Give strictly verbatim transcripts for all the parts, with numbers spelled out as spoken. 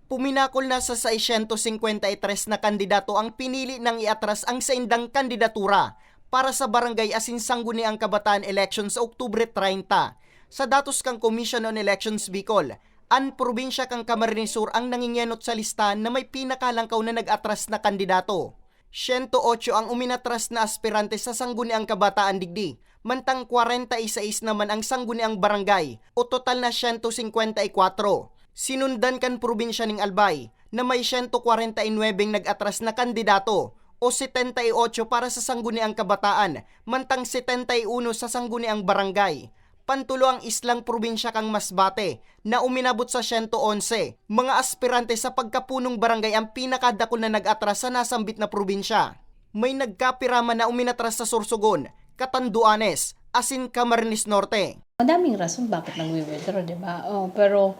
Puminakol na sa seiscientos cincuenta y tres na kandidato ang pinili nang iatras ang saindang kandidatura para sa barangay asin sangguniang kabataan eleksyon sa Oktubre treinta. Sa datos kan Commission on Elections Bicol, an probinsya kan Camarines Sur ang nangingenot sa listahan na may pinakalangkaw na nag-atras na kandidato. Siyento otso ang uminatras na aspirante sa Sangguniang Kabataan digdi, mantang kwarenta y seis naman ang sangguniang barangay, o total na siyento singkwenta y kwatro. Sinundan kan probinsya ning Albay, na may siyento kwarenta y nuwebeng nag-atras na kandidato, o setenta y otso para sa Sangguniang Kabataan, mantang setenta y uno sa sangguniang barangay. Pantulo ang islang probinsya kan Masbate, na uminabot sa siyento onse. Mga aspirante sa pagkapunong barangay ang pinakadakul na nag-atras sa nasambit na probinsya. May nagkapira man na uminatras sa Sorsogon, Catanduanes, asin Camarines Norte. Madaming rason bakit nagwi-withdraw, di ba? Oh, pero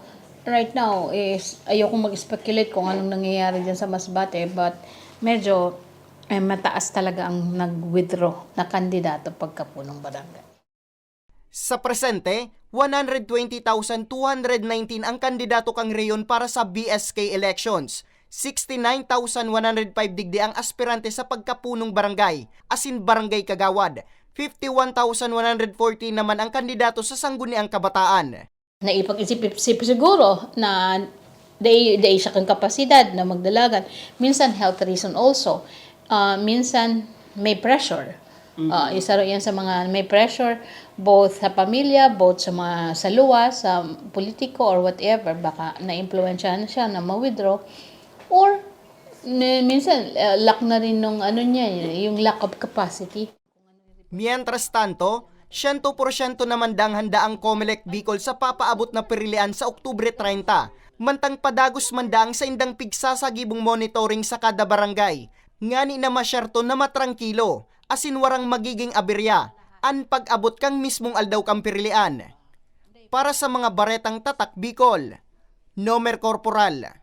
right now is ayokong mag-speculate kung anong nangyayari dyan sa Masbate, but medyo eh, mataas talaga ang nag-withdraw na kandidato pagkapunong barangay. Sa presente, one hundred twenty thousand two hundred nineteen ang kandidato kan rehiyon para sa B S K elections. Sixty-nine thousand one hundred five digdi ang aspirante sa pagkapunong barangay, asin barangay kagawad. Fifty-one thousand one hundred fourteen naman ang kandidato sa Sangguniang Kabataan. Naipag-isip-isip siguro na dai, dai siya kan kapasidad na magdalagan. Minsan health reason also. Ah, minsan may pressure. Ah, isa rin yan sa mga may pressure, both sa pamilya, both sa mga sa luwas, sa politiko or whatever. Baka naimpluwensyahan siya na ma-withdraw. Or ni- minsan ah, lack na rin nung ano niya, yung lack of capacity. Mientras tanto, siyento porsyento naman dang handa ang Comelec Bicol sa papaabot na pirilian sa Oktubre treinta, mantang padagos man dang saindang pigsasagibong monitoring sa kada barangay, ngani na masyerto na matrangkilo, asin warang magiging aberya an pag-abot kan mismong aldaw kan pirilian. Para sa mga baretang Tatak Bicol, Nomer Corporal.